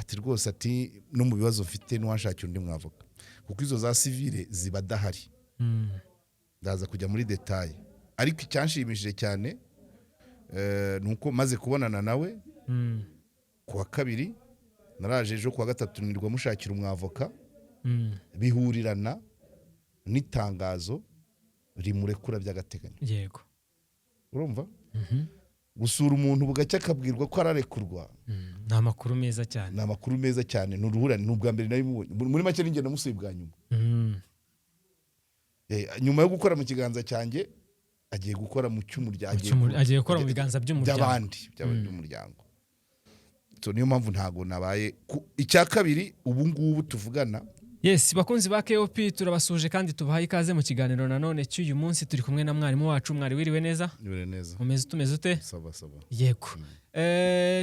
Ati rwose, ati no mu bibazo mfite n'uwanshakira undi mwavoka, kuko izo za civile ziba adahari. Ndaza kujya muri détails, ariko icyanshimishije cyane ni uko maze kubonana nawe ku wa kabiri, naraje ejo ku wa gatatu nirwa mushakira umwavoka, bihurirana n'itangazo rimurekura by'agateganyo. Urumva, gusura umuntu bugacya akabwirwa ko ararekurwa, Ni amakuru meza cyane. Ni amakuru meza cyane, ni uruhurane, ni ubwa mbere nabimubonye. Muri make ninjye namusuye bwa nyuma. Nyuma yo gukora mu kiganza cyanjye, agiye gukora mu cy'umuryango. Agiye gukora mu biganza by'umuryango. By'abandi, by'umuryango. So niyo mpamvu ntago nabaye icya kabiri, ubu ngubu tuvugana. Yes, bakunzi ba KOP, turabasuhuje kandi tubahaye ikaze mu kiganiro nanone cy'uyu munsi. Turi kumwe na mwarimu wacu. Mwari wiriwe neza? Nibere neza. Umeze tumeze ute? Ça va, ça va. Yego.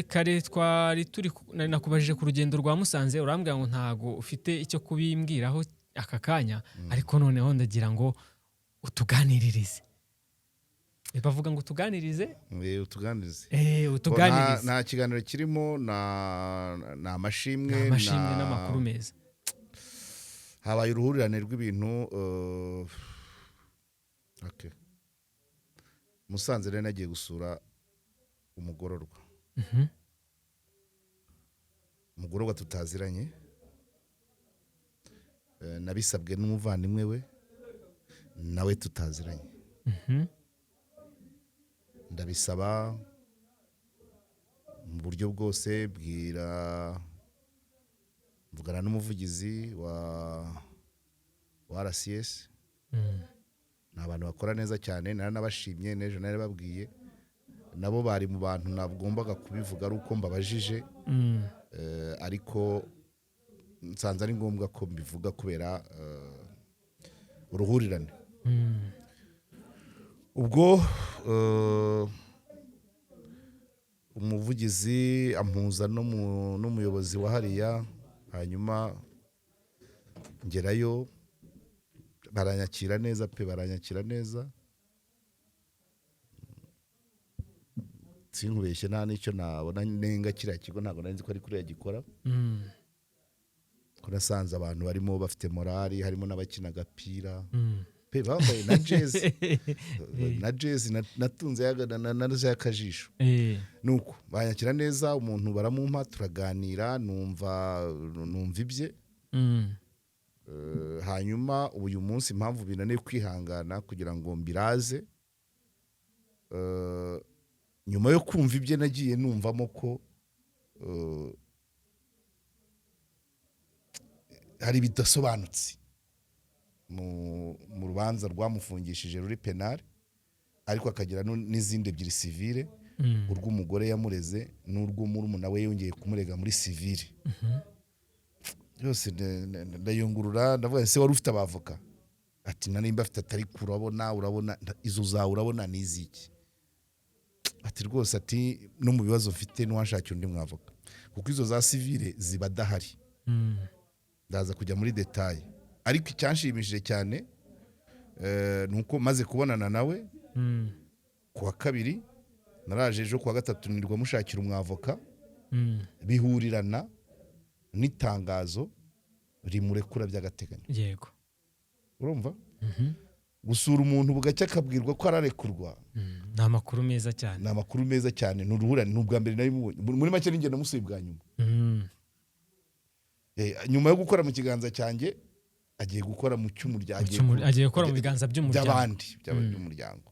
Kare twari turi nari nakubajije ku rugendo rwa Musanze, urambwira ngo ntago ufite icyo kubimbwiraho aka kanya, ariko noneho ndagira ngo utuganiririze. Bavuga ngo utuganirize. Utuganirize. Utuganirize. Nta kiganiro kirimo, na amashimwe. Ni amashimwe n'amakuru meza. Habaye uruhurirane rw'ibintu. Okay. Musanze rero nagiye gusura umugororwa, umugororwa tutaziranye. Nabisabwe n'umuvandimwe we nawe tutaziranye. Ndabisaba mu buryo bwose, bwira, mvugana n'umuvugizi wa RCS. Ni abantu bakora neza cyane, naranabashimye n'ejo narababwiye. Nabo bari mu bantu nagombaga kubivuga ari uko mbabajije. Ariko nsanze ari ngombwa ko mbivuga kubera uruhurirane. Ubwo umuvugizi ampuza n'umuyobozi wa hariya, hanyuma ngerayo, baranyakira neza pe, baranyakira neza. Sinkubeshye, nta n'icyo nabona nenga kiriya kigo. Ntabwo nari nzi ko ari kuriya gikora, ko nasanze abantu barimo bafite morale, harimo n'abakina agapira pe, bambaye na jezi, na jezi natunze na y'akajisho. Nuko banyakira neza, umuntu baramumpa, turaganira, numva ibye. Hanyuma uyu munsi impamvu binaniye kwihangana kugira ngo mbiraze, nyuma yo kumva ibye nagiye numvamo ko hari ibidasobanutse mu rubanza rwamufungishije ruri pénal, ariko akagira n'izindi ebyiri civile, urw'umugore yamureze n'urw'umurumuna we yongeye kumurega muri civile. Byose ndayungurura, ndavuga: "Ese wari ufite abavoka?" Ati: "Na nimba afite." Atari urabona izo zawe, urabona ni iziki? Ati rwose, ati no mu bibazo mfite n'uwanshakira undi mwavoka, kuko izo za civile ziba adahari. Ndaza kujya muri détails, ariko icyanshimishije cyane ni uko maze kubonana nawe ku wa kabiri, naraje ejo ku wa gatatu nirwa mushakira umwavoka, bihurirana n'itangazo rimurekura by'agateganyo. Urumva, gusura umuntu bugacya akabwirwa ko ararekurwa, Ni amakuru meza cyane. Ni amakuru meza cyane, ni uruhurane, ni ubwa mbere nabimubonye. Muri make ninjye namusuye bwa nyuma. Nyuma yo gukora mu kiganza cyanjye, agiye gukora mu cy'umuryango. Agiye gukora mu biganza by'umuryango. By'abandi, by'umuryango.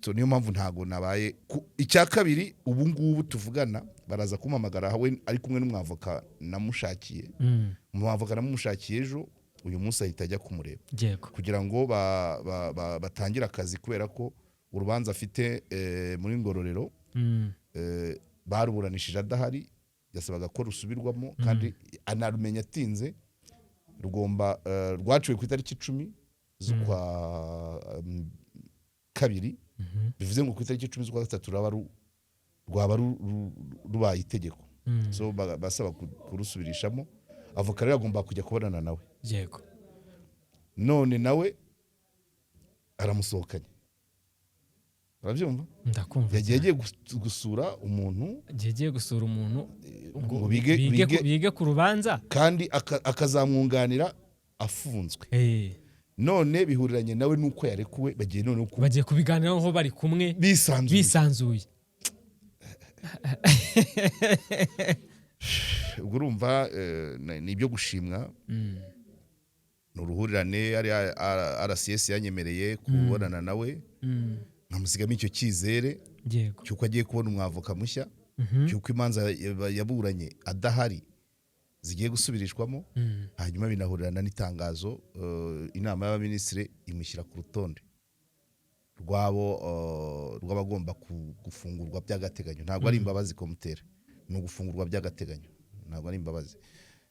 So niyo mpamvu ntago nabaye icya kabiri, ubu ngubu tuvugana baraza kumpamagara we ari kumwe n'umwavoka namushakiye. Umwavoka namumushakiye ejo, uyu munsi ahita ajya kumureba kugira ngo batangire akazi, kubera ko urubanza afite muri Ngororero baruburanishije adahari, yasabaga ko rusubirwamo kandi anarumenya atinze. Rugomba rwaciwe ku itariki 10 z'ukwa kabiri, bivuze ngo ku itariki 10 z'ukwa gatatu rwaba rubaye itegeko. So basaba kurusubirishamo. Avoka rero agomba kujya kubonana nawe. None nawe aramusohokanye, Urabyumva? Ndakumva. Yagiye Cyane. agiye gusura umuntu. Agiye gusura umuntu ngo ngo bige bige bige bige ku rubanza. Kandi akazamwunganira afunzwe. None bihuriranye nawe nuko yarekuwe, bagiye none uko Bagiye kubiganiraho bari kumwe. Bisanzuye. Bisanzuye. Ubwo urumva ni ibyo gushimwa, ni uruhurirane. Ari RCS yanyemereye kubonana nawe, nkamusigamo icyo cyizere cy'uko agiye kubona umwavoka mushya, cy'uko imanza yaburanye adahari zigiye gusubirishwamo. Hanyuma binahurirana n'itangazo, inama y'abaminisitiri imushyira ku rutonde rwabo, rw'abagomba gufungurwa by'agateganyo. Ntabwo ari imbabazi komutera, ni ugufungurwa by'agateganyo, ntabwo ari imbabazi.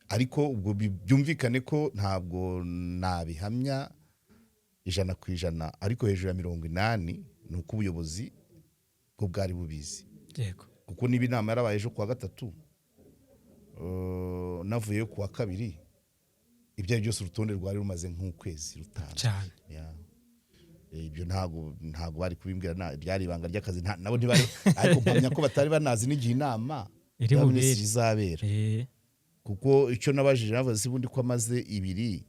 Ariko ubwo byumvikane ko ntabwo nabihamya 100%, ariko hejuru ya 80 ni uko ubuyobozi bwo bwari bubizi. Kuko niba inama yarabaye ejo kuwa gatatu, navuyeyo kuwa kabiri, ibyo ari byose urutonde rwari rumaze nk'ukwezi rutanzwe. Ya. Ibyo ntabwo bari kubimbwira, ryari ibanga ry'akazi. Nabo ntibari, ariko mpamya ko batari banazi n'igihe inama iri y'abaminisitiri bubere. izabera. Kuko icyo nabajije, navuze se ubundi ko amaze ibiri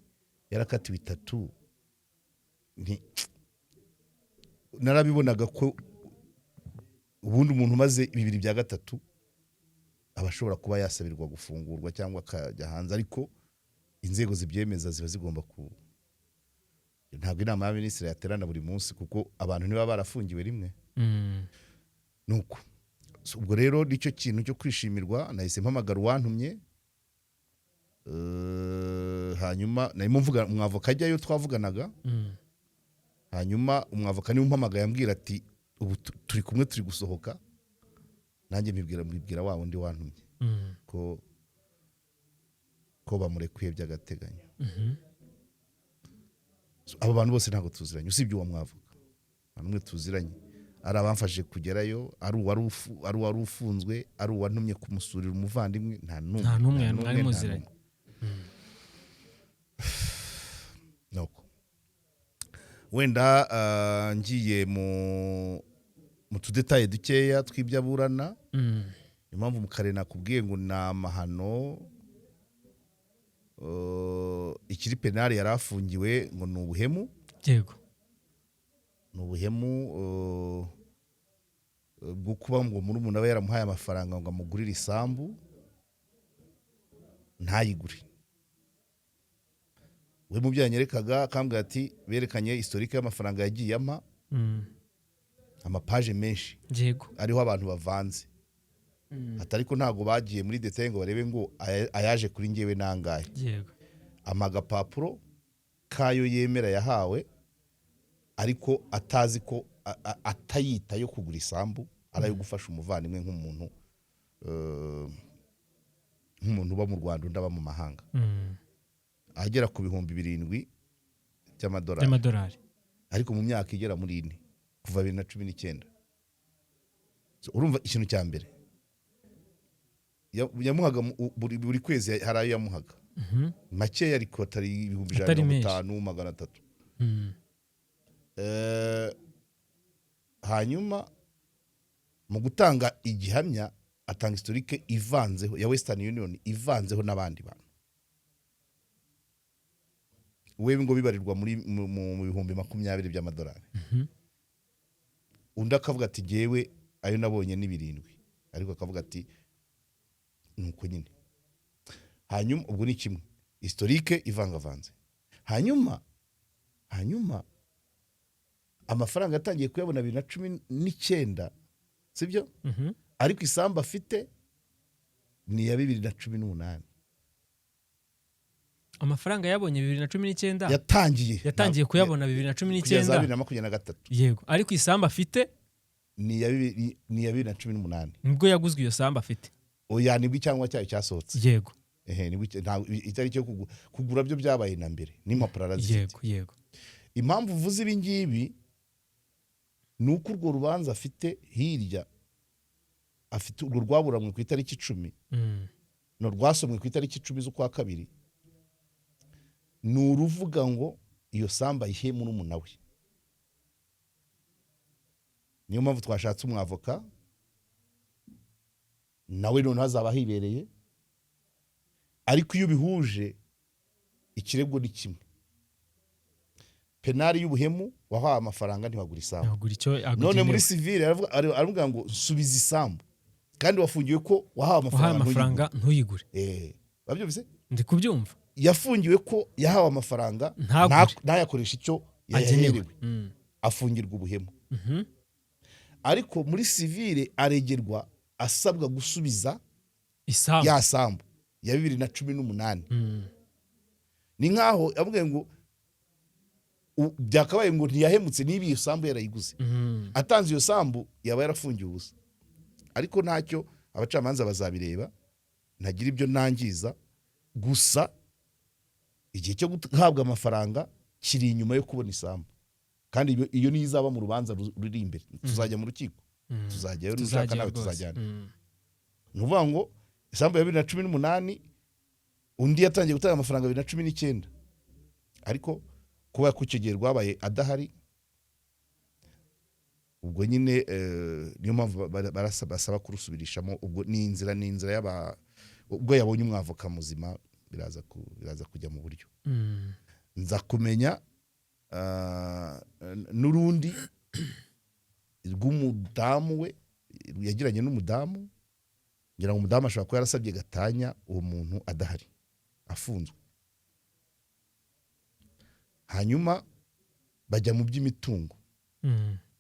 yarakatiwe itatu, narabibonaga ko ubundi umuntu umaze bibiri bya gatatu aba ashobora kuba yasabirwa gufungurwa cyangwa akajya hanze, ariko inzego zibyemeza ziba zigomba ku, ntabwo inama y'abaminisitiri yaterana buri munsi, kuko abantu niba barafungiwe rimwe. Nuko so, ubwo rero nicyo kintu cyo kwishimirwa. Nahise mpamagara uwantumye, hanyuma narimo mvuga umwavoka ajyayo twavuganaga. Hanyuma umwavoka niwe umpamagaye, ambwira ati: "Ubu turi kumwe, turi gusohoka." Nanjye mbibwira wa wundi wantumye ko bamurekuye by'agateganyo. So, abo bantu bose ntabwo tuziranye usibye uwo mwavoka. Nta n'umwe tuziranye, ari abamfashije kugerayo, ari uwari ufunzwe, ari uwantumye kumusurira umuvandimwe, nta n'umwe. Nta n'umwe Nta mwari nta muziranye. n'umwe. Nuko wenda ngiye mu tudétails dukeya tw'ibyo aburana. Impamvu mu kare nakubwiye ngo ni amahano, ikiri pénal yari afungiwe ngo ni ubuhemu. Ni ubuhemu bwo kuba ngo murumuna we yaramuhaye amafaranga ngo amugurire isambu ntayigure. We mu byo yanyerekaga akambwira ati berekanye historique y'amafaranga yagiye ampa, amapaje menshi ariho abantu bavanze ati, ariko ntabwo bagiye muri détail ngo barebe ngo ayaje kuri njyewe nangahe. Ampa agapapuro kayo yemera yahawe, ariko atazi ko atayita yo kugura isambu, ari ayo gufasha umuvandimwe nk'umuntu uba mu Rwanda undi aba mu mahanga, agera ku 7000 by'amadolari. By'amadolari. Ariko mu myaka igera muri ine kuva 2019. So, urumva ikintu cya mbere yamuhaga buri kwezi hari ayo yamuhaga, makeya ariko atari ibihumbi 150, Atari menshi. 300. Hanyuma mu gutanga igihamya atanga historique ivanzeho ya Western Union, ivanzeho n'abandi bantu, we ngo bibarirwa muri mu 20,000 by'amadolari. Undi akavuga ati: "Jyewe ayo nabonye ni 7," ariko akavuga ati nuko nyine. Hanyuma ubwo ni kimwe, historique ivangavanze. Hanyuma amafaranga yatangiye kuyabona 2019, sibyo? Mhm. Ariko isambu afite ni iya 2018. Amafaranga yabonye 2019? Yatangiye. Yatangiye kuyabona 2019. Kugeza 2023. Yego, ariko isambu afite ni iya 2018. Nibwo yaguzwe iyo sambu afite? Oya, nibwo icyangombwa cyayo cyasohotse. Ehe, nibwo ntabwo itariki yo kugura byo byabaye na mbere, n'impapuro arazifite. yego yego Impamvu uvuze ibi ngibi ni uko urwo rubanza afite hirya, afite urwo rwaburanwe ku itariki 10, no rwasomwe ku itariki 10 z'ukwa kabiri, ni uruvuga ngo iyo sambu ayihe murumuna we. Niyo mpamvu twashatse umwavoka, nawe noneho azaba ahibereye. Ariko iyo ubihuje, ikirego ni kimwe, pénal y'ubuhemu, wahawe amafaranga ntiwagura isambu. Ntagura icyo None agugenewe. Muri civil aravuga ngo subiza isambu kandi wafungiwe ko wahawe Wahawe amafaranga. amafaranga ntuyigure. Babyumvise? Ndi kubyumva. Yafungiwe ko yahawe amafaranga Ntagure. Ntayakoreshe icyo Agenewe. yayaherewe, afungirwa ubuhemu. Ariko muri civil aregerwa asabwa gusubiza Isambu. ya sambu ya 2018. Ni nkaho yavuga ngo byakabaye ngo ntiyahemutse niba iyo sambu yarayiguze. Atanze iyo sambu yaba yarafungiwe ubusa. Ariko ntacyo, abacamanza bazabireba, ntagira ibyo nangiza. Gusa igihe cyo guhabwa amafaranga kiri inyuma yo kubona isambu, kandi iyo niyo izaba mu rubanza ruri imbere. Tuzajya mu rukiko, tuzajyayo nushaka. Tuzajyayo Nawe rwose. tuzajyana. Ni ukuvuga ngo isambu ya 2018, undi yatangiye gutanga amafaranga 2019, ariko kuba ko icyo gihe rwabaye adahari, ubwo nyine niyo mpamvu basaba kurusubirishamo. Ubwo ni inzira y'aba ubwo yabonye umwavoka muzima, biraza kujya mu buryo. Nza kumenya n'urundi rw'umudamu we yagiranye n'umudamu. Ngira ngo umudamu ashobora kuba yarasabye gatanya uwo muntu adahari, afunzwe, hanyuma bajya mu by'imitungo.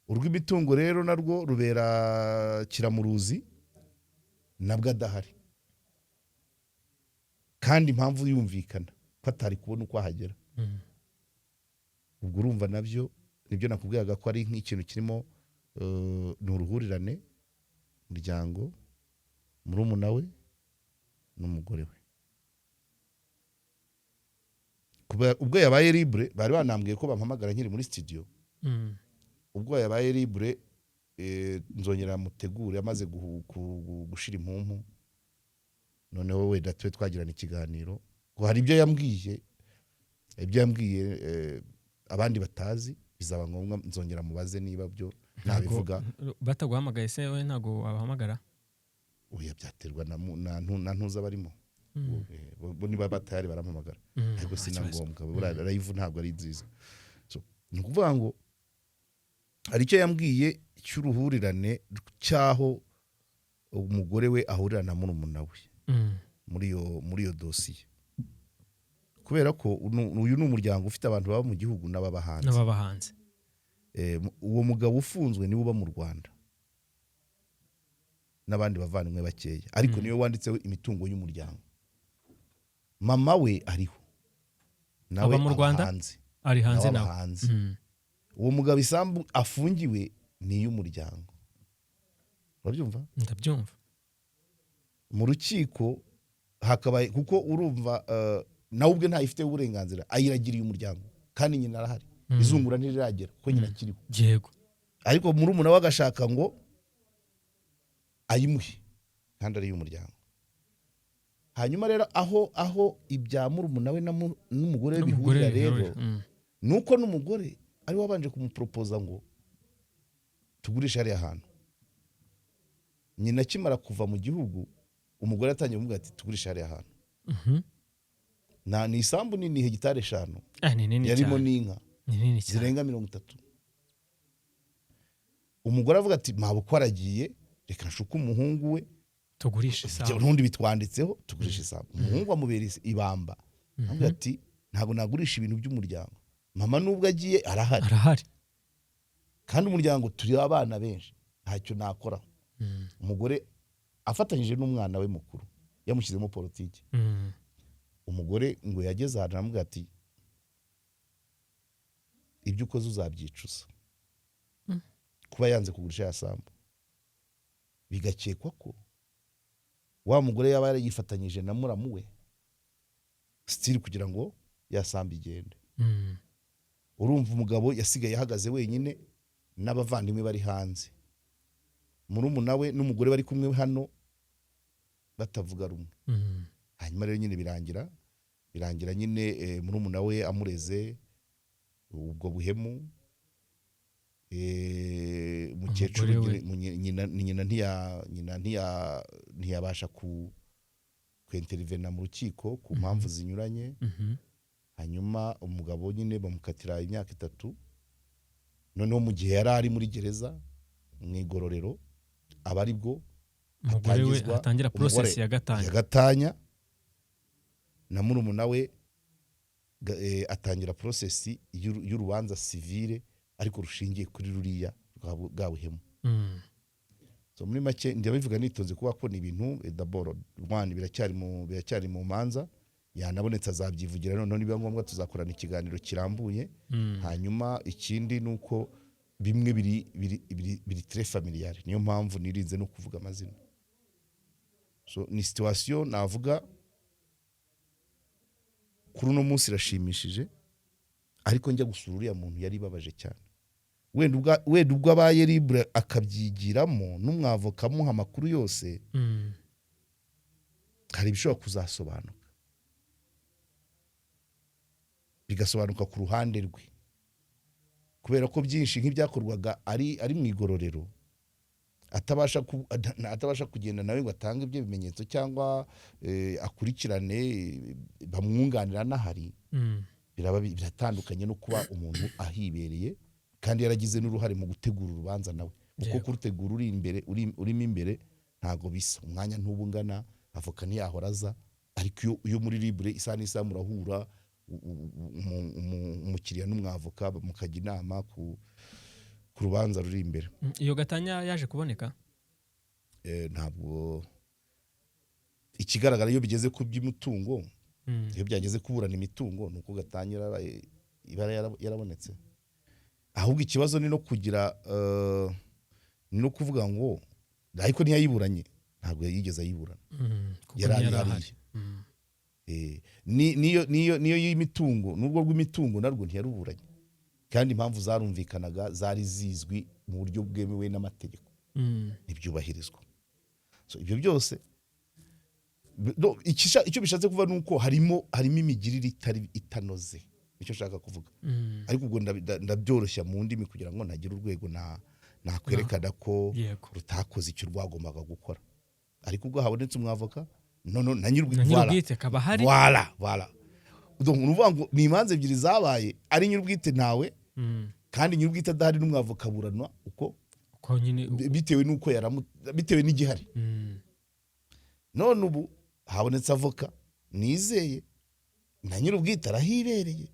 Urw'imitungo rero narwo rubera Kiramuruzi, nabwo adahari, kandi impamvu yumvikana ko atari kubona uko ahagera. Ubwo urumva nabyo nibyo nakubwiraga ko ari nk'ikintu kirimo, ni uruhurirane, umuryango, murumuna we n'umugore we. Kuba ubwo yabaye libre, bari banambwiye ko bampamagara nkiri muri studio. Ubwo yabaye libre, nzongera mutegure amaze gushira impumpu, noneho wenda tube twagirana ikiganiro, ko hari ibyo yambwiye abandi batazi. Bizaba ngombwa nzongera mubaze niba byo nabivuga. Bataguhamagaye se we ntabwo wabahamagara? Oya, byaterwa na ntuza barimo. Bo niba batayari barampamagara, ariko Nta si na kibazo. ngombwa. Buriya live ntabwo ari nziza. So, ni ukuvuga ngo hari icyo yambwiye cy'uruhurirane cy'aho umugore we ahurira na murumuna we muri iyo dosiye, kubera ko uyu ni umuryango ufite abantu baba mu gihugu n'ababa hanze. N'ababa hanze. Uwo mugabo ufunzwe niwe uba mu Rwanda n'abandi bavandimwe bakeya, ariko niwe wanditseho imitungo y'umuryango. Mama we ariho nawe, Aba mu aba Rwanda? hanze. Ari hanze. Nawe aba Nawe hanze. Uwo mugabo isambu afungiwe ni iy'umuryango, urabyumva? Ndabyumva. Mu rukiko hakabaye, kuko urumva nawe ubwe ntayifiteho uburenganzira, ayiragiriye umuryango kandi nyina arahari. Izungura ntiriragera kuko nyina akiriho. Ariko murumuna we agashaka ngo ayimuhe kandi ari iy'umuryango. Hanyuma rero aho ibya murumuna we n'umugore we N'umugore bihurira rero, bihurira. Ni uko n'umugore ari we wabanje kumuporopoza ngo tugurishe hariya hantu. Nyina akimara kuva mu gihugu, umugore yatangiye kumubwira ati tugurishe hariya hantu. Ni isambu nini, hegitari 5. Ah, ni nini Yarimo cyane. n'inka Ni nini cyane. zirenga 30. Umugore avuga ati mabukwe aragiye, reka nshuke umuhungu we, Tugurishe isambu. n'ubundi bitwanditseho, tugurisha isambu. Umuhungu amubera ibamba, avuga ati ntabwo nagurisha ibintu by'umuryango, mama nubwo agiye arahari. Arahari. Kandi umuryango turi abana benshi, ntacyo nakora. Umugore afatanyije n'umwana we mukuru yamushyizemo politiki. Umugore ngo yageze ahantu aramubwira ati ibyo ukoze uzabyicuza, kuba yanze kugurisha ya sambu. Bigakekwa ko wa mugore yaba yarifatanyije na muramu we still kugira ngo ya sambu igende. Urumva umugabo yasigaye ahagaze wenyine n'abavandimwe bari hanze, murumuna we n'umugore bari kumwe hano batavuga rumwe. Hanyuma rero nyine birangira nyine murumuna we amureze ubwo buhemu. Umukecuru Umugore we. Nyina ntiyabasha ku kwintervena mu rukiko ku mpamvu zinyuranye. Hanyuma umugabo nyine bamukatira imyaka 3. Noneho mu gihe yari ari muri gereza mu igororero, aba ari bwo umugore we atangizwa atangira umugore process ya gatanya. Ya gatanya na murumuna we, atangira process y'urubanza civil, ariko rushingiye kuri ruriya rwa buhemu. So muri make ndabivuga nitonze kuba ko ni ibintu, d'abord one, biracyari mu manza. Yanabonetse azabyivugira, noneho nibiba ngombwa tuzakorana ikiganiro kirambuye. Hanyuma ikindi ni uko bimwe biri très familial, niyo mpamvu nirinze no kuvuga amazina. So ni situation navuga kuri uno munsi irashimishije, ariko njya gusura uriya muntu yari ibabaje cyane. Wenda ubwo abaye libre akabyigiramo n'umwavoka amuha amakuru yose, hari ibishobora kuzasobanuka, bigasobanuka ku ruhande rwe, kubera ko byinshi nk'ibyakorwaga ari mu igororero, atabasha kugenda nawe ngo atange ibyo bimenyetso cyangwa akurikirane, bamwunganira n'ahari, biraba biratandukanye no kuba umuntu ahibereye kandi yaragize n'uruhare mu gutegura urubanza nawe, kuko kurutegura uri imbere, urimo imbere ntabwo bisa, umwanya ntuba ungana, avoka ntiyahora aza. Ariko iyo muri libre, isaha n'isaha murahura, umukiriya n'umwavoka mukajya inama ku rubanza ruri imbere. Iyo gatanya yaje kuboneka? Ntabwo ikigaragara, iyo bigeze ku by'imitungo, iyo byageze kuburana imitungo, ni uko gatanya iba yarabonetse. Ahubwo ikibazo ni no kugira, ni no kuvuga ngo ariko ntiyayiburanye, ntabwo yigeze ayiburana. Kuko Yari ntiyari ahari. ahari. Niyo y'imitungo, n'urwo rw'imitungo narwo ntiyaruburanye, kandi impamvu zarumvikanaga, zari zizwi mu buryo bwemewe n'amategeko, ntibyubahirizwa. So ibyo byose, no, icyo bishatse kuvuga ni uko harimo imigirire itari itanoze, nicyo nshaka kuvuga. Ariko ubwo ndabyoroshya mu ndimi kugira ngo ntagire urwego nakwerekana ko rutakoze icyo rwagombaga gukora. Ariko ubwo habonetse umwavoka, no na Na nyir'ubwite akaba ahari. Voilà. Donc ni ukuvuga ngo ni imanza ebyiri zabaye, ari nyir'ubwite ntawe, kandi nyir'ubwite adahari n'umwavoka aburanwa uko uko nyine bitewe n'uko yaramu, bitewe n'igihari. None ubu habonetse avoka nizeye, na nyir'ubwite arahibereye,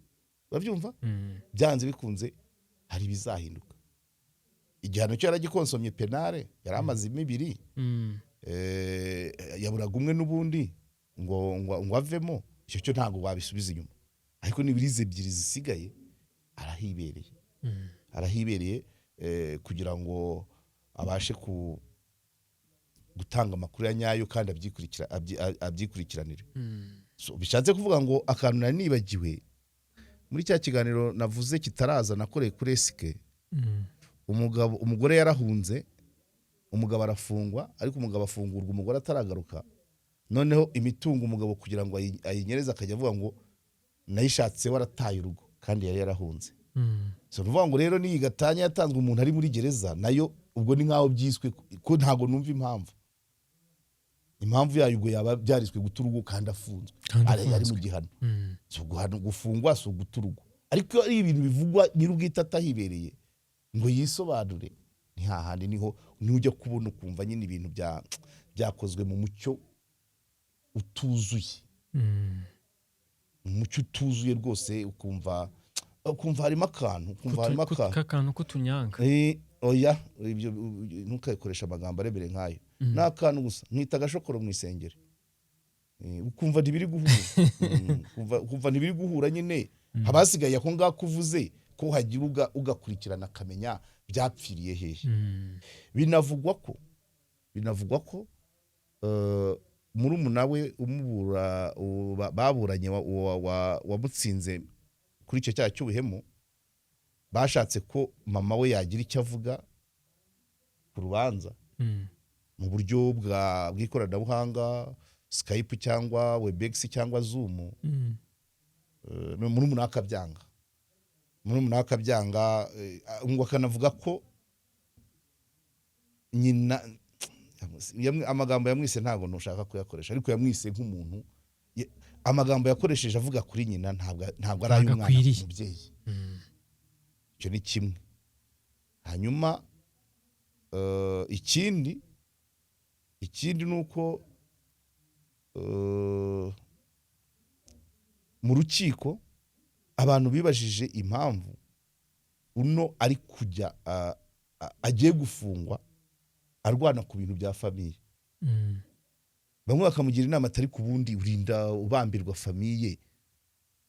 urabyumva? Byanze bikunze hari ibizahinduka. Igihano cyo yaragikonsomye pénal, yari amaze imibiri, yaburaga umwe n'ubundi ngo avemo. Icyo cyo ntabwo wabisubiza inyuma, ariko nibura izi ebyiri zisigaye arahibereye. Arahibereye, kugira ngo abashe gutanga amakuru ya nyayo kandi abyikurikiranire. So, bishatse kuvuga ngo akantu nari nibagiwe muri cya kiganiro navuze kitaraza nakoreye kuri esike, umugabo, umugore yarahunze, umugabo arafungwa, ariko umugabo afungurwa umugore ataragaruka. Noneho imitungo umugabo kugira ngo ayinyereze, akajya avuga ngo nayishatse warataye urugo, kandi yari yarahunze. So ni ukuvuga ngo rero n'iyi gatanya yatanzwe umuntu ari muri gereza, nayo ubwo ni nk'aho byiswe ko ntabwo numva impamvu yayo. Ubwo yaba byariswe guta urugo kandi afunzwe, Kandi ari mu afunzwe. gihano. Si gufungwa si uguta urugo, ariko iyo ari ibintu bivugwa nyir'ubwite atahibereye ngo yisobanure, ni hahandi niho nujya kubona ukumva nyine ibintu byakozwe mu mucyo utuzuye, mu mucyo utuzuye rwose, ukumva harimo akantu, ukumva harimo akantu K'akantu k'utunyanga. Oya, ibyo ntukayikoreshe amagambo aremereye nk'ayo. Ni akantu gusa nkita agashokoro mu isengeri. Ukumva ntibiri guhura. Ukumva ntibiri guhura nyine. Haba hasigaye ako ngako uvuze ko hagira ugakurikirana akamenya byapfiriye hehe. Binavugwa ko murumuna we umubura baburanye wamutsinze kuri icyo cyaha cy'ubuhemu, bashatse ko mama we yagira icyo avuga ku rubanza mu buryo bw'ikoranabuhanga, Skype cyangwa Webex cyangwa Zoom. Murumuna we akabyanga. Murumuna we akabyanga, ngo akanavuga ko nyina amagambo yamwise ntabwo ntushaka kuyakoresha, ariko yamwise nk'umuntu amagambo yakoresheje avuga kuri nyina ntabwo ari Ntabwo ay'umwana ku akwiriye. mubyeyi. Icyo ni kimwe. Hanyuma ikindi ni uko mu rukiko abantu bibajije impamvu uno ari kujya agiye gufungwa arwana ku bintu bya famille. Bamwe bakamugira inama atari ku bundi urinda ubambirwa famille,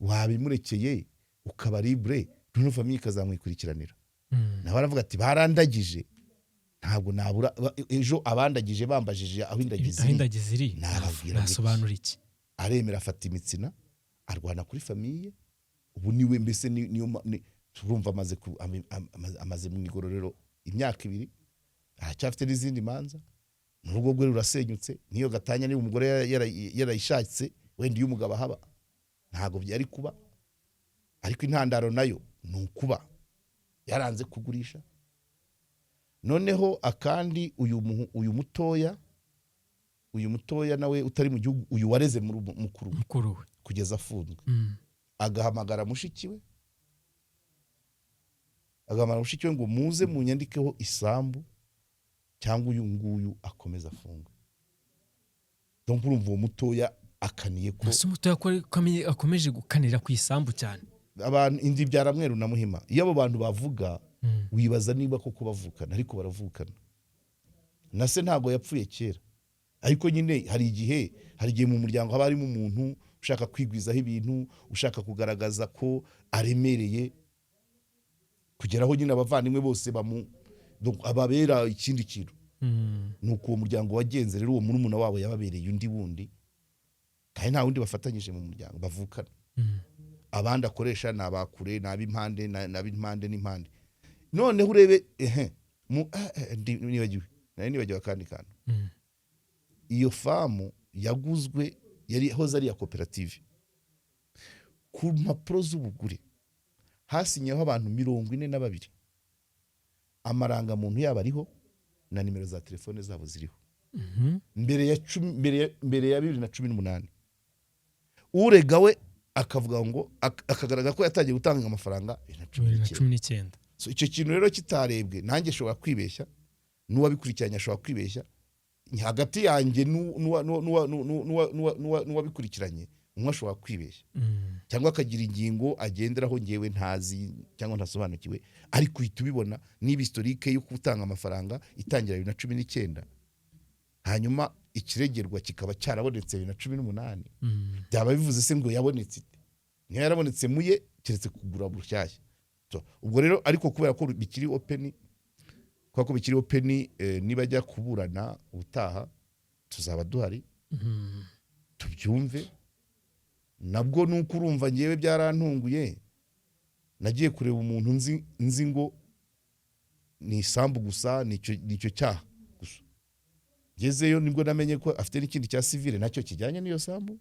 wabimurekeye ukaba libre, noneho famille ikazamwikurikiranira. Nawe aravuga ati: "Barandagije, ntabwo nabura ejo abandagije bambajije aho indagi Aho ziri, indagi ziri, nababwira ngo iki?" Nasobanura iki? Aremera, afata imitsina, arwana kuri famille. Ubu niwe mbese niyo turumva amaze mu igororero imyaka 2, aracyafite n'izindi manza. N'urugo rwe rurasenyutse. N'iyo gatanya, niba umugore yarayishatse, wenda iyo umugabo ahaba ntabwo byari kuba. Ariko intandaro nayo ni ukuba yaranze kugurisha. Noneho akandi, uyu mutoya nawe utari mu gihugu, uyu wareze muri mukuru we, Mukuru we. kugeza afunzwe, agahamagara mushiki we, agahamagara mushiki we ngo: "Muze munyandikeho isambu cyangwa uyu nguyu akomeza afungwe." Donc urumva uwo mutoya akaniye ko Ese umutoya ko akomeje gukanira ku isambu cyane? Abantu indi byara mweru na muhima. Iyo abo bantu bavuga, wibaza niba koko bavukana, ariko baravukana. Na se ntabwo yapfuye kera, ariko nyine hari igihe mu muryango haba harimo umuntu ushaka kwigwizaho ibintu, ushaka kugaragaza ko aremereye, kugeraho nyine abavandimwe bose bamu donc ababera ikindi kintu. Ni uko uwo muryango wagenze rero. Uwo murumuna wabo yababereye undi wundi, kandi nta wundi bafatanyije mu muryango bavukana. Abandi akoresha ni abakure, ni ab'impande, ni ab'impande n'impande. Noneho urebe ehe mu nibagiwe, nari nibagiwe akandi kantu. Iyo farm yaguzwe yari hoze ari iya koperative. Ku mpapuro z'ubugure hasinyeho abantu 42, amarangamuntu yabo ariho na nimero za telefone zabo ziriho. Mbere ya 2018, urega we akavuga ngo akagaragaza ko yatangiye gutanga amafaranga bibiri na cumi bibiri na n'icyenda. 19. So, icyo kintu rero kitarebwe, nanjye nshobora kwibeshya, n'uwabikurikiranye ashobora kwibeshya. Hagati yanjye n'uwabikurikiranye, umwe ashobora kwibeshya cyangwa akagira ingingo agenderaho ngewe ntazi cyangwa ntasobanukiwe. Ariko uhita ubibona niba historique yo gutanga amafaranga itangira 2019, hanyuma ikiregerwa kikaba cyarabonetse 2018, byaba bivuze se ngo yabonetse ite? Niyo yarabonetse muye keretse kugura bushyashya. So, ubwo rero ariko kubera ko bikiri open, nibajya kuburana ubutaha tuzaba duhari, tubyumve. Nabwo nuko urumva ngewe byarantunguye. Nagiye kureba umuntu nzi ngo ni isambu gusa, ni icyo cyaha gusa. Ngezeyo nibwo namenye ko afite n'ikindi cya civil nacyo kijyanye n'iyo sambu,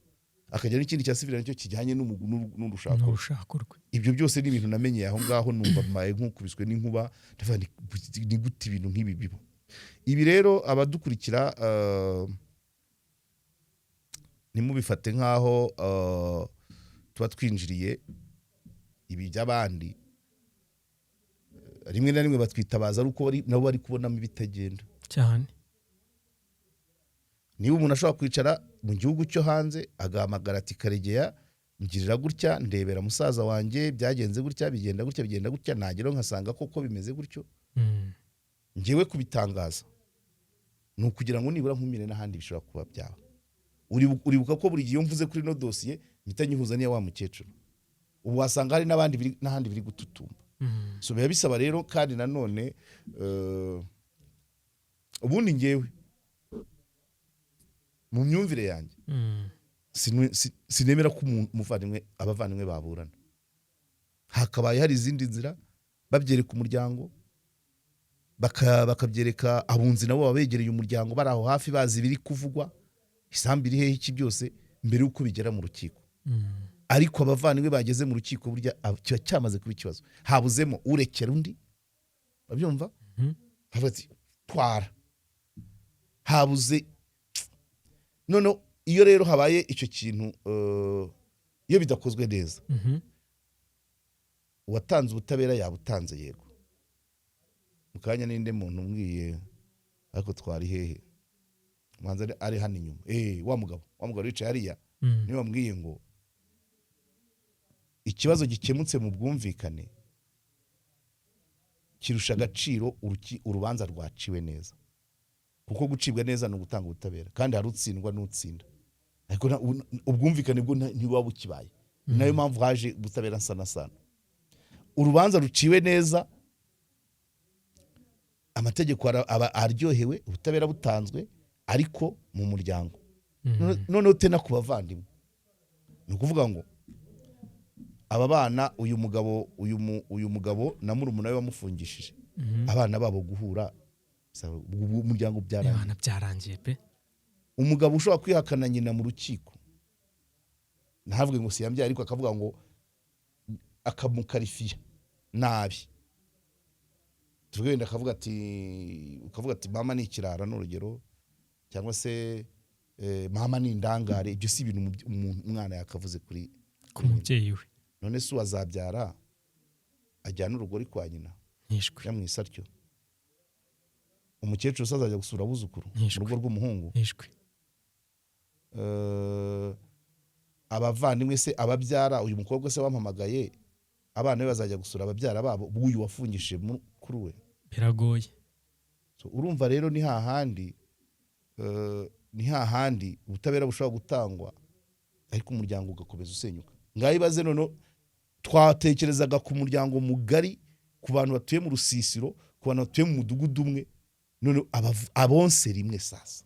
akagira n'ikindi cya civil nacyo kijyanye n'urushako rwe. N'urushako rwe. Ibyo byose ni ibintu namenyeye aho ngaho, numva mbaye nk'ukubiswe n'inkuba. Ndavuga nti, ni gute ibintu nk'ibi biba? Ibi rero, abadukurikira, ntimubifate nk'aho tuba twinjiriye ibi by'abandi. Rimwe na rimwe batwitabaza ari uko nabo bari kubonamo ibitagenda. Cyane. Niba umuntu ashobora kwicara mu gihugu cyo hanze agahamagara ati: "Karegeya, ngirira gutya, ndebera musaza wanjye, byagenze gutya, bigenda gutya, bigenda gutya," nageraho nkasanga koko bimeze gutyo, ngewe kubitangaza ni ukugira ngo nibura nkumire n'ahandi bishobora kuba byaba. Uribuka ko buri gihe iyo mvuze kuri ino dosiye mpita nyihuza n'iya wa mukecuru. Ubu wasanga hari n'abandi n'ahandi biri gututumba. So biba bisaba rero kandi nanone, ubundi ngewe mu myumvire yanjye, sinemera ko umuvandimwe, abavandimwe baburana. Hakabaye hari izindi nzira babyereka umuryango, bakabyereka abunzi, nabo baba begereye umuryango, bari aho hafi, bazi ibiri kuvugwa, isambu iri hehe, iki byose, mbere y'uko bigera mu rukiko. Ariko abavandimwe bageze mu rukiko, burya kiba cyamaze kuba ikibazo, habuzemo urekera undi, babyumva. Bavuga ati: "Twara." Habuze noneho iyo rero habaye icyo kintu, iyo bidakozwe neza, uwatanze ubutabera yabutanze, yego. Mu kanya n'indi muntu umbwiye, ariko twari hehe? Manza ari hano inyuma, wa mugabo wicaye hariya, niwe wambwiye ngo ikibazo gikemutse mu bwumvikane kirusha agaciro urubanza rwaciwe neza, kuko gucibwa neza ni ugutanga ubutabera, kandi hari utsindwa n'utsinda, ariko ubwumvikane bwo ntibuba bukibaye. Ni nayo mpamvu haje ubutabera nsana sana. Urubanza ruciwe neza, amategeko aba aryohewe, ubutabera butanzwe, ariko mu muryango. Noneho tena ku bavandimwe, ni ukuvuga ngo aba bana, uyu mugabo na murumuna we wamufungishije, abana babo guhura, ubu umuryango byarangiye. Abana byarangiye pe. Umugabo ushobora kwihakana nyina mu rukiko, ntavuge ngo siyambyaye, ariko akavuga ngo akamukarifiya nabi, tuvuge wenda akavuga ati, ukavuga ati: "Mama ni ikirara," ni urugero, cyangwa se "Mama ni indangare." Ibyo si ibintu umwana yakavuze kuri ku mubyeyi we. None se uwazabyara ajyana urugori kwa nyina? Ntishwe. Yamwise atyo. Umukecuru se azajya gusura abuzukuru mu Ntishwe. rugo rw'umuhungu? Ntishwe. Abavandimwe se, ababyara uyu mukobwa se wampamagaye, abana be bazajya gusura ababyara babo b'uyu wafungishije mukuru we? Biragoye. So, urumva rero ni hahandi ubutabera bushobora gutangwa, ariko umuryango ugakomeza usenyuka. Ngaho ibaze noneho twatekerezaga ku muryango mugari, ku bantu batuye mu rusisiro, ku bantu batuye mu mudugudu umwe, none abonse rimwe. Sasa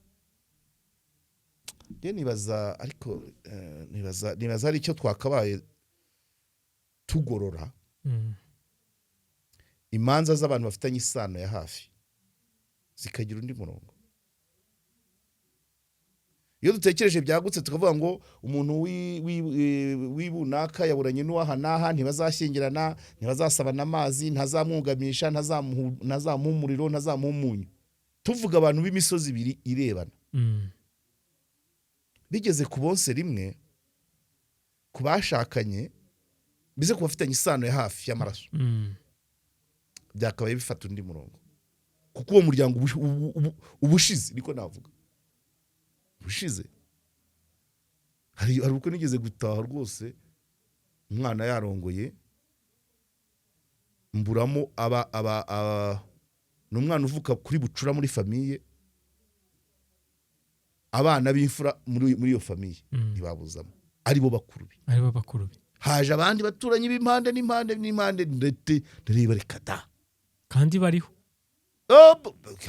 njye nibaza, ariko nibaza hari icyo twakabaye tugorora imanza z'abantu bafitanye isano ya hafi zikagira undi murongo. Iyo dutekereje byagutse, tukavuga ngo umuntu w'ibunaka yaburanye n'uwaha n'aha, ntibazashyingirana, ntibazasabana amazi, ntazamwugamisha, ntazamuha umuriro, ntazamuha umunyu, tuvuga abantu b'imisozi ibiri irebana, bigeze ku bonse rimwe, ku bashakanye, bize ku bafitanye isano ya hafi y'amaraso, byakabaye bifata undi murongo, kuko uwo muryango uba ushize, niko navuga, ushize. Hari ubwo nigeze gutaha rwose umwana yarongoye, mburamo aba ni umwana uvuka kuri bucura muri famille, abana b'imfura muri iyo famille ntibabuzamo, aribo bakuru be. Aribo bakuru be. Haje abandi baturanyi b'impande n'impande n'impande, ndetse ndareba, reka da. Kandi bariho. Oh,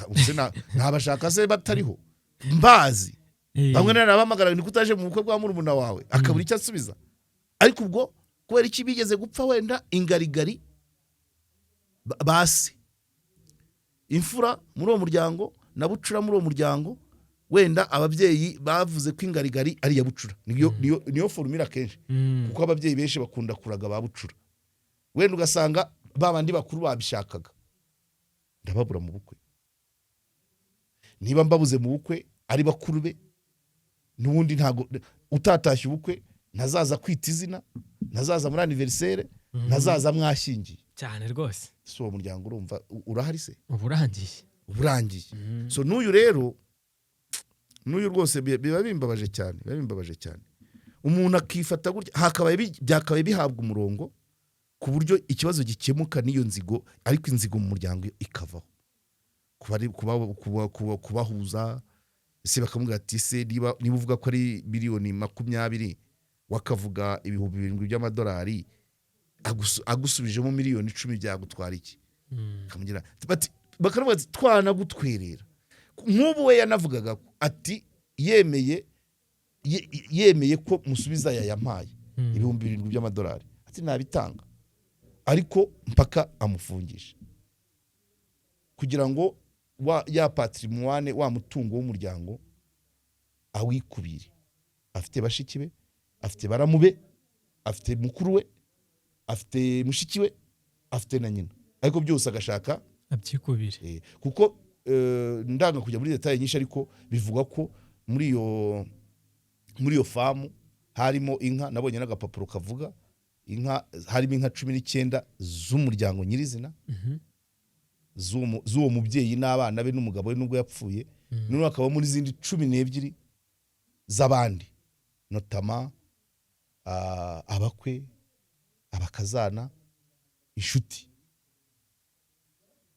ubuse ntabashaka se batariho mbazi? Bamwe narabahamagara: "Niko utaje mu bukwe bwa murumuna wawe?" Akabura icyo asubiza. Ariko ubwo kubera iki bigeze gupfa wenda ingarigari basi imfura muri uwo muryango na bucura muri uwo muryango, wenda ababyeyi bavuze ko ingarigari ari iya bucura, niyo formule akenshi, kuko ababyeyi benshi bakunda kuraga ba bucura. Wenda ugasanga ba bandi bakuru babishakaga ndababura mu bukwe. Niba mbabuze mu bukwe ari bakuru be, n'ubundi ntago utatashye ubukwe ntazaza kwita izina, ntazaza muri anniversaire, ntazaza mwashyingiye. Cyane rwose. Si uwo muryango urumva urahari se? Uba urangiye. Uba urangiye. So n'uyu rero, n'uyu rwose biba bimbabaje cyane, biba bimbabaje cyane, umuntu akifata gutya. Byakabaye bihabwa umurongo ku buryo ikibazo gikemuka n'iyo nzigo, ariko inzigo mu muryango ikavaho. Kuba, kuba, kuba, kuba, kubahuza ese, bakamubwira ati: "Se niba uvuga ko ari miliyoni 20, wakavuga 7,000 by'amadolari, agusubijemo miliyoni 10 byagutwara iki?" Bakamugira bati, bakavuga ati: "Twanagutwerera." Nk'ubu we yanavugaga ko ati yemeye ko musubiza aya yampaye, 7,000 by'amadolari, ati nabitanga, ariko mpaka amufungisha kugira ngo ya patrimoine, wa mutungo w'umuryango awikubire. Afite bashiki be, afite baramu be, Afite mukuru we, afite mushiki we, afite na nyina, ariko byose agashaka abyikubire. Kuko ndanga kujya muri détails nyinshi, ariko bivugwa ko muri iyo farm harimo inka. Nabonye n'agapapuro kavuga inka, harimo inka 19 z'umuryango nyirizina, z'uwo mubyeyi n'abana be n'umugabo we nubwo yapfuye. Noneho hakabamo n'izindi 12 z'abandi, notamment abakwe, abakazana, inshuti,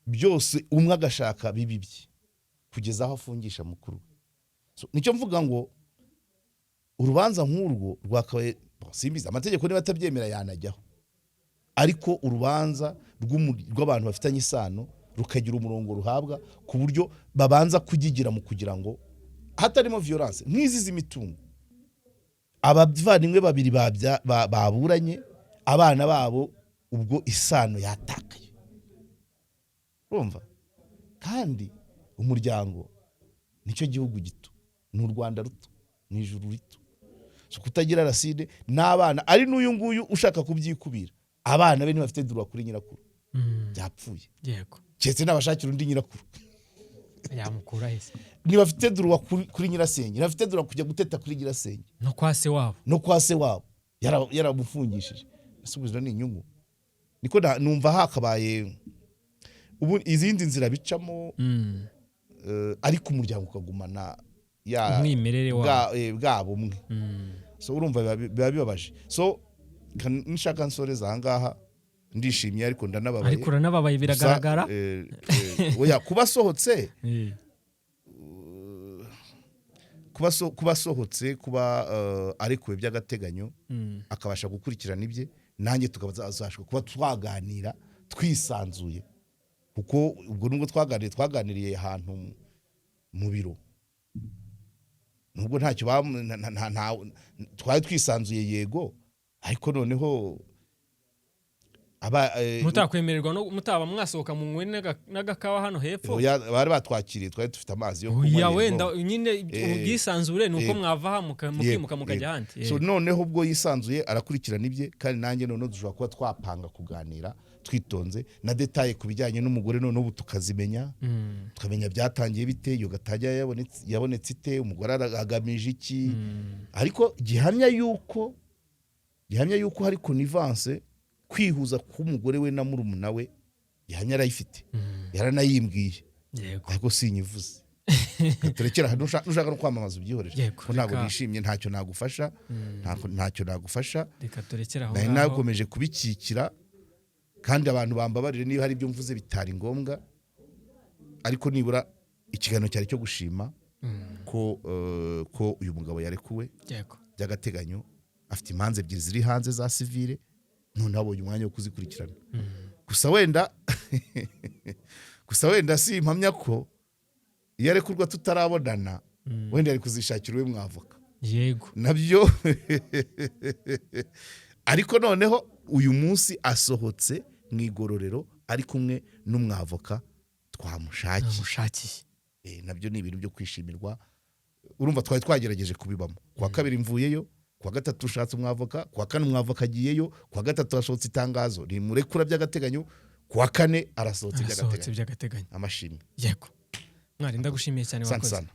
byose umwe agashaka bibi bye kugeza aho afungisha mukuru we. So, nicyo mvuga ngo urubanza nk'urwo rwakabaye, simbizi amategeko niba atabyemera yanajyaho, ariko urubanza rw'abantu bafitanye isano rukagira umurongo ruhabwa, ku buryo babanza kugigira mu kugira ngo hatarimo violence nk'izi z'imitungo. Abavandimwe babiri baburanye, abana babo ubwo isano yatakaye. Urumva kandi umuryango nicyo gihugu gito, ni u Rwanda ruto, ni ijuru rito. So, kutagira racine n'abana, ari n'uyu nguyu ushaka kubyikubira, abana be ntibafite droit kuri nyirakuru. Byapfuye. Keretse n'abashakira undi nyirakuru. Yamukura hese? Ntibafite droit kuri nyirasenge, ntibafite droit kujya guteta kuri nyirasenge. No kwa se wabo. No kwa se wabo yaramufungishije. Ese ubwo izo ni inyungu? Niko numva hakabaye ubu izindi nzira bicamo, ariko umuryango ukagumana ya umwimerere wabo. Bwa bumwe. So urumva biba bibabaje. So nishaka nsoreza ahangaha, ndishimye ariko ndanababaye. Ariko uranababaye. Gusa, Biragaragara. Oya, kuba asohotse, kuba asohotse, kuba arekuwe by'agateganyo, akabasha gukurikirana ibye, nanjye tukabasha kuba twaganira twisanzuye, kuko ubwo nubwo twaganiriye, twaganiriye ahantu mu biro, nubwo ntacyo twari twisanzuye, yego, ariko noneho aba Mutakwemererwa no mutaba mwasohoka munywe n'agakawa hano hepfo? Oya, bari batwakiriye, twari dufite amazi yo kunywa. Oya. Yego. Wenda nyine ubwisanzure ni uko mwava aha mukimuka mukajya ahandi. So noneho ubwo yisanzuye, arakurikirana ibye, kandi nanjye noneho dushobora kuba twapanga kuganira twitonze na détails ku bijyanye n'umugore, noneho ubu tukazimenya, tukamenya byatangiye bite, iyo gatanya yabonetse ite, umugore agamije iki. Ariko gihamya yuko hari connivence, kwihuza k'umugore we na murumuna we, gihamya arayifite, yaranayimbwiye, ariko sinyivuze. Turekera aha, nushaka no kwamamaza ubyihorere, Yego, ko ntabwo nishimye, ntacyo nagufasha, ntacyo nagufasha. Reka turekere aho Nari ngaho. nakomeje kubikikira, kandi abantu bambabarire niba hari ibyo mvuze bitari ngombwa, ariko nibura ikiganiro cyari cyo gushima ko uyu mugabo yarekuwe by'agateganyo. Afite imanza ebyiri ziri hanze za civil, none abonye umwanya wo kuzikurikirana. Gusa wenda si impamya ko iyo arekurwa tutarabonana, wenda yari kuzishakira uwe mwavoka. Nabyo ariko noneho uyu munsi asohotse mu igororero ari kumwe n'umwavoka twamushakiye. Namushakiye. Nabyo ni ibintu byo kwishimirwa. Urumva twari twagerageje kubibamo. Kuwa kabiri mvuyeyo, kuwa gatatu ushatse umwavoka, kuwa kane umwavoka agiyeyo, kuwa gatatu hasohotse itangazo rimurekura by'agateganyo, kuwa kane arasohotse Arasohotse by'agateganyo. by'agateganyo. Amashimwe. Yego mwari, ndagushimiye cyane. Asante Wakoze. sana.